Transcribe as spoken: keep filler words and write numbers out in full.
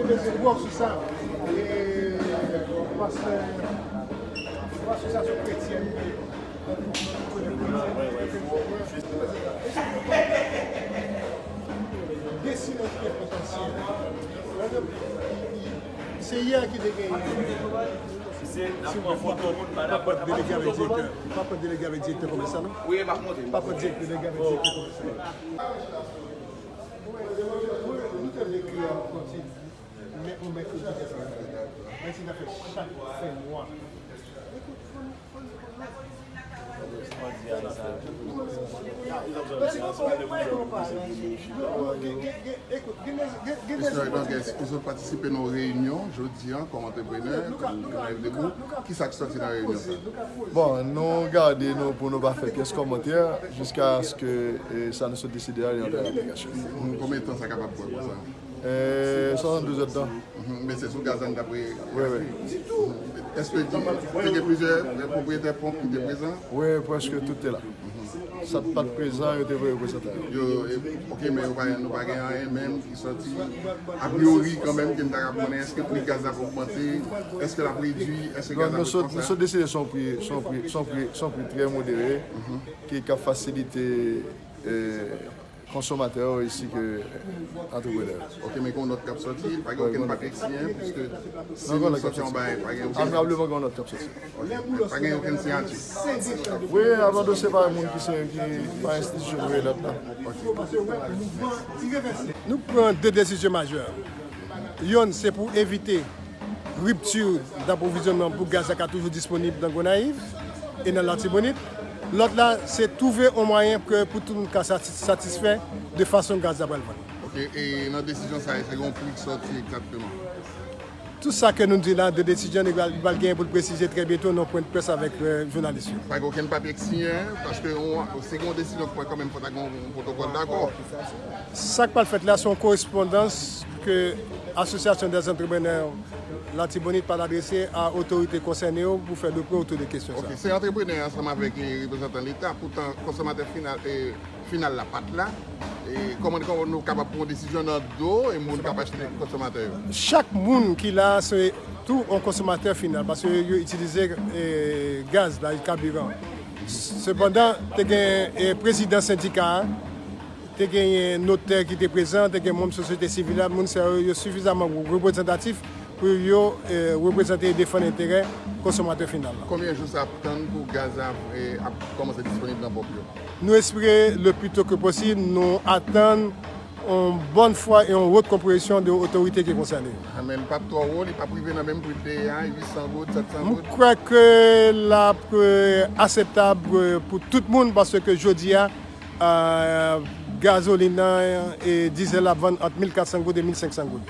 Mwen se gwo sou sa. E, pastè, yon asosyasyon kretyèn. Desi nan ki te potansyèl. Se yè ki te genyen. Misye, n ap pran foto moun, pa n ap pran foto moun. Pa pran delege avèk direktè komèsa, non? Wi, m ap monte. Pa pran delege avèk direktè komèsa. Nou te vle kreye yon konti, men yon mèkredi. Men se n ap fè chak fen mwa. Mesye Rodriguez, ou sot patisipe nan yon reyinyon jodi a kòm antreprenè, kòm Gonayiv Debout. Kisa k sòti nan reyinyon sa? Bon, nou gade nou pou nou pa fè pyès kòmantè jiskaske, e, sa nou sot deside a li antre an aplikasyon. Konbyen tan sa kapab pran konsa? E, swasanndouz èdtan. Mhm, men se sou gaz la n t ap re-, Wi, wi. Èske di, te gen plizyè, e, pwopriyetè ponp ki te prezan? Wi, prèske tout te la. Sa k pa t prezan, yo te voye reprezantan yo. Yo, e, ok, men yo pa, nou pa gen anyen menm ki sòti. Apriori, kanmenm, ke n ta ka konnen, èske pri gaz la ap ogmante? Èske l ap redui? Èske gaz la ap konsa? Non, nou sot, nou sot deside se yon pri, se yon pri, se yon pri, se yon pri trè modere, ki, k ap fasilite, e, konsomatè yo ensi ke antreprenè yo. Ok, men gen yon nòt k ap sòti, pa gen okenn papye k siyen, piske si nou sòti yon bagay, pa gen okenn. Amiableman, gen yon nòt k ap sòti. Ok, pa gen okenn siyati. Wi, avan dosye pa moun ki siyen, ki pa enstitisyon nou ye lòt la. Nou pran de desizyon majè. Yonn, se pou evite ripti d apwovizyonnman pou gaz la ka toujou disponib nan Gonayiv e nan Latibonit. Lòt la, se twouve yon mwayen ke pou tout moun ka sati-, satisfè de fason gaz la pral vann. Ok, e nan desizyon sa a, èske gen yon pri k sòti egzakteman? Tout sa ke nou di la, de desizyon, li pral, li pral genyen pou l presize trè byento nan pwen de près avèk, e, jounalis yo. Pa gen okenn papye k siyen, paske yon, si gen yon desizyon k pran kanmenm, fò ta gen yon pwotokòl dakò. Sa k pral fèt la, se yon korespondans ke Association des Entrepreneurs Latibonit pral adrese a otorite konsène yo pou fè de près otou de kesyon sa. Ok, se antreprenè ansanm avèk, e, reprezantan Leta, poutan konsòmatè final, e, final la pa t la. E kòman, kòman nou kapab pran yon desizyon nan do, e, moun k ap achte, konsòmatè yo? Chak moun ki la, se tou yon konsòmatè final, paske yo itilize, e, gaz la, kabiran. Sepandan, te gen, e, prezidan sendika a, te genyen notè ki te prezan, te gen manm sosyete sivil la, moun sa yo, yo sifizaman reprezantatif pou yo, e, reprezante e defann enterè konsomatè final la. Konbyen jou sa ap tann pou gaz la, e, ap kòmanse disponib nan ponp yo? Nou espere le pli to ke posib, nou atann yon bòn fwa e yon wot konpreyansyon de otorite ki konsène. A, men li p ap twò wo, li p ap rive nan menm pri l te ye a, uit san goud, sèt san goud. M kwè ke l ap, e, akseptab, e, pou tout moun, paske jodi a, Ah, gazolin nan, e, dizèl ap vann ant mil kat san goud e mil senk san goud.